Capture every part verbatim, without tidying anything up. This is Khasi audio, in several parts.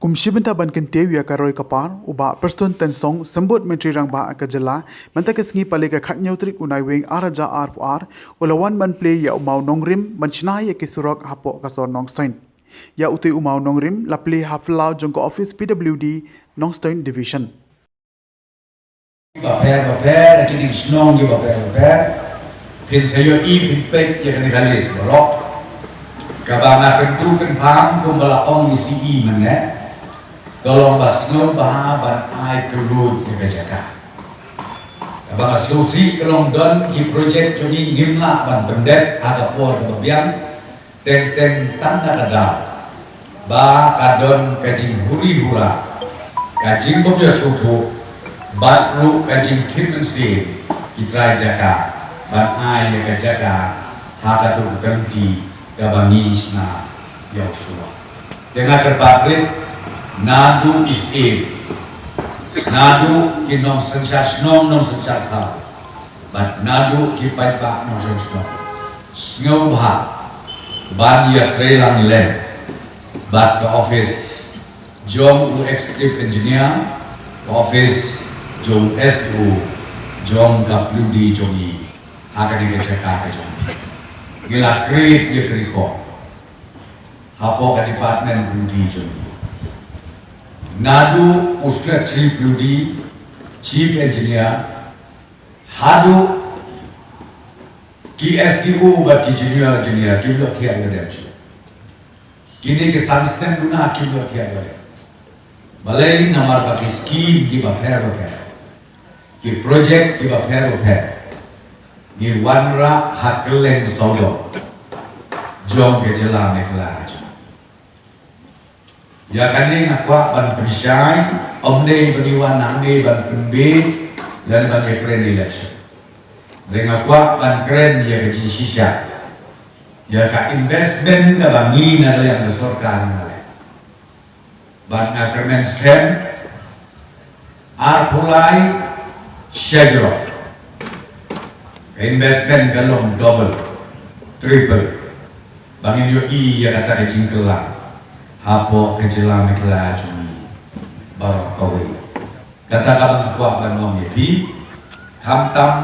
Kum shi bynta ban kyntiew ïa ka roi ka par, u Bah Prestone Tynsong, Symbud Myntri Rangbah ka jylla, mynta ka sngi, palei ka khatñiew tarik u Naiwieng ar hajar arphew ar, u la wan ban plie ïa u maw nongrim ban shna ïa ki surok hapoh ka sor Nongstoiñ. Ïa utei u maw nongrim la plie ha phyllaw jong ka office P W D Nongstoiñ Division. Bapher bapher, ha ki shnong ki bapher bapher. Phin sa ïohi, phin peit ïa kane ka list baroh. Kaba nga kyntu kynpham kumba la ong i C E mynne, ka long ba sngewbha ban ai kylluid ïa ka jaka. Kaba nga sngewsih ka long don ki projek jong ngi ngim lah ban pyndep ha ka por kaba biang, teng teng tang na ka daw ba ka don ka jinghuri hura, ka jingbym ïasngewthuh bad ruh ka jingkhih mynsiem ki trai jaka ban ai ïa ka jaka ha ka dur ka lynti kaba ngi shna ïa u surok. Te nga kyrpad rit, naduh i syiem, naduh ki nongsynshar shnong nongsynshar thaw, bad naduh ki paidbah nongshong shnong, sngewbha ban ïatreilang lem bad ka office jong u Executive Engineer, ka office jong u S D O jong ka P W D jong ngi ha kane ka jaka ka jong ngi. Ngi la create ïa ka record hapoh ka department P W D jong ngi. Naduh u Secretary P W D, Chief Engineer, haduh ki S D O bad ki junior engineer kim ïoh thiah ïa lade shuh. Kine ki san snem duna kim ïoh thiah ïa lade. Balei? Namar ba ki skim ki bapher bapher, ki projek ki bapher bapher, ngi wanrah ha kylleng sawdong jong ka jylla Meghalaya jong ngi. Ïa kane nga kwah ban pynshai, ym dei ba ngi wan hangne ban pynbeit lane ban ïakren election. Hynrei nga kwah ban kren ïa ka jingshisha ïa ka investment kaba ngi na ka liang ka sorkar ngi la leh. Bad nga kyrmen skhem, arphew lai shajrong ka investment ka long double, triple, ba ngin ïohi ïa kata ka jingkylla hapoh ka jylla Meghalaya jong ngi baroh kawei. Kata kaba nga kwah ban ong ïa phi, khamtam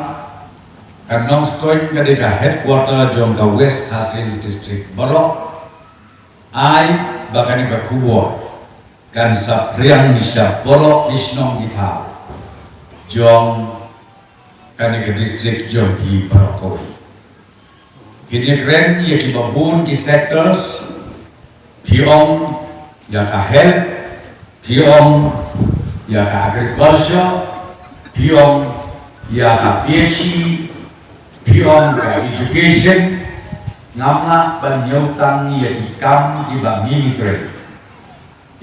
ka Nongstoiñ ka dei ka headquarter jong ka West Khasi Hills District baroh. Ai ba kane ka khubor kan saphriang sha baroh ki shnong ki thaw jong kane ka district jong phi baroh kawei. Phin ïakren ïa kiba bun ki sectors, phi ong ïa ka health, phi ong ïa ka agriculture, phi ong ïa ka P H E, phi ong ka education. Ngam lah ban ïoh tang ïa ki kam kiba ngi trei,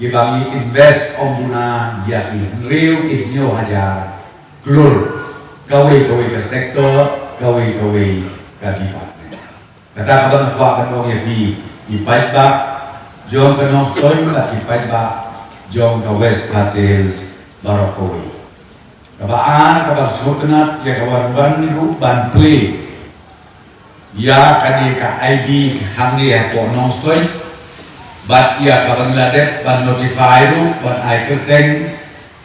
kiba ngi invest ym duna ïa ki hynriew ki hynñiew hajar klur kawei kawei ka sector, kawei kawei ka department. Kata kaba nga kwah ban ong ïa phi, ki paidbah jong ka Nongstoiñ bad ki paidbah jong ka West Khasi Hills baroh kawei. Kaba ar, kaba sngewtynnat ïa ka wan ban ruh ban plie ïa kane ka I B hangne hapoh Nongstoiñ, bad ïa kaba ngi la dep ban notify ruh ban ai kyrteng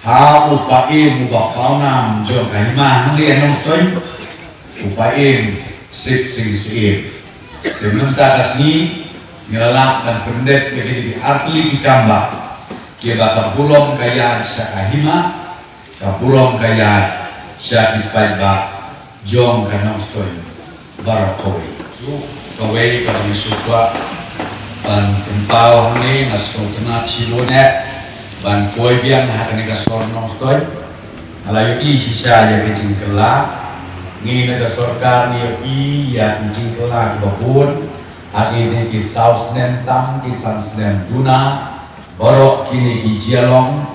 ha u paiem uba pawnam jong ka hima hangne ha Nongstoiñ, u paiem Sipsing Syiem. Te mynta ka sngi ngi la lah ban pyndep ïa kine ki artylli ki kam bah kiba ka burom ka ïaid sha ka hima, ka burom ka ïaid sha ki paidbah jong ka Nongstoiñ baroh kawei. Shuh kawei kaba ngi shu kwah ban pynpaw hangne, nga sngewtynnat shibun eh ban poi biang ha kane ka sor Nongstoiñ. Nga la ïohi shisha ïa ka jingkylla. Ngi na ka sorkar ngi ïohi ïa ka jingkylla kiba bun ha kine ki saw snem tam, ki san snem duna. Baroh kine ki jia long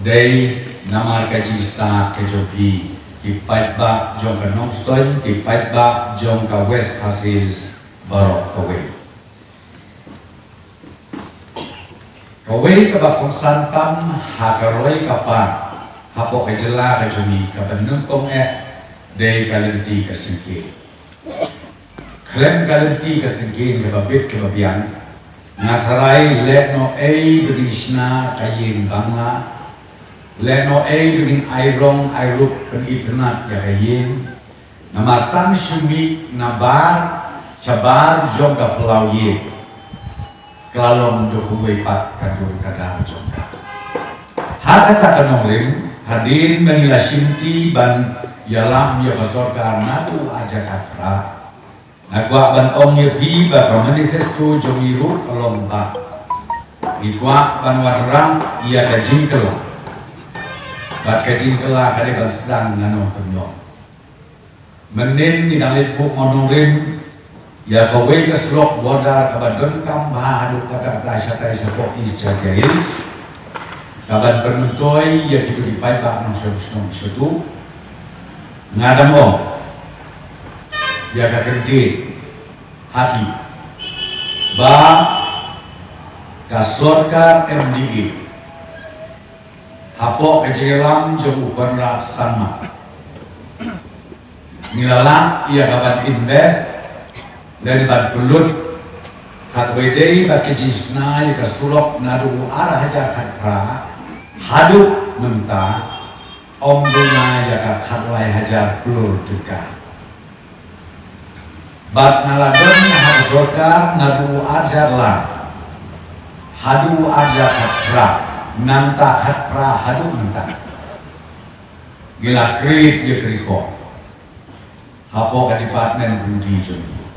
dei namar ka jingstad ka jong phi, ki paidbah jong ka Nongstoiñ, ki paidbah jong ka West Khasi Hills baroh kawei. Kawei kaba kongsan tam ha ka roi ka par hapoh ka jylla ka jong ngi, kaba nyngkong eh dei ka lynti ka syngkien. Khlem ka lynti ka syngkien kaba bit kaba biang, Nga tharai lehnohei ba ngin shna ka ïing bangla, lehnohei ba ngin ai rong ai rup pynitynnad ïa ka ïing. Namar tang shu mih nabar shabar jong ka phyllaw ïing, ka la long da kawei pat ka dur ka dar jong ka. Ha kata ka nongrim, hadien ba ngi la shimti ban ïalam ïa ka sorkar naduh arhajar khatphra, nga kwah ban ong ïa phi ba ka manifesto jong ngi ruh ka long ba ngi kwah ban wanrah ïa ka jingkylla. Bad ka jingkylla ka dei ban sdang na nongkyndong. Mynnin ngi dang leit buh, nongrim, ïa kawei ka surok border kaba donkam bha haduh katta katta shatai shapoh East Jaintia Hills, kaban pynmyntoi ïa kito ki paidbah nongshong shnong shuh. Nga dang ong ïa ka kyntien ha ki ba ka sorkar M D A hapoh ka jingïalam jong u Conrad Sangma, ngi la lah ïa kaban invest lane ban pynlut, ha kaba ïadei bad ka jingshna ïa ka surok naduh u arhajar khatphra haduh mynta, ym duna ïa ka khatlai hajar klur tyngka. Bad nga la don ha ka sorkar naduh u arhajar lai haduh u arhajar khatphra, nangta khatphra haduh mynta, ngi la create ïa ka record hapoh ka department ruh jong ngi.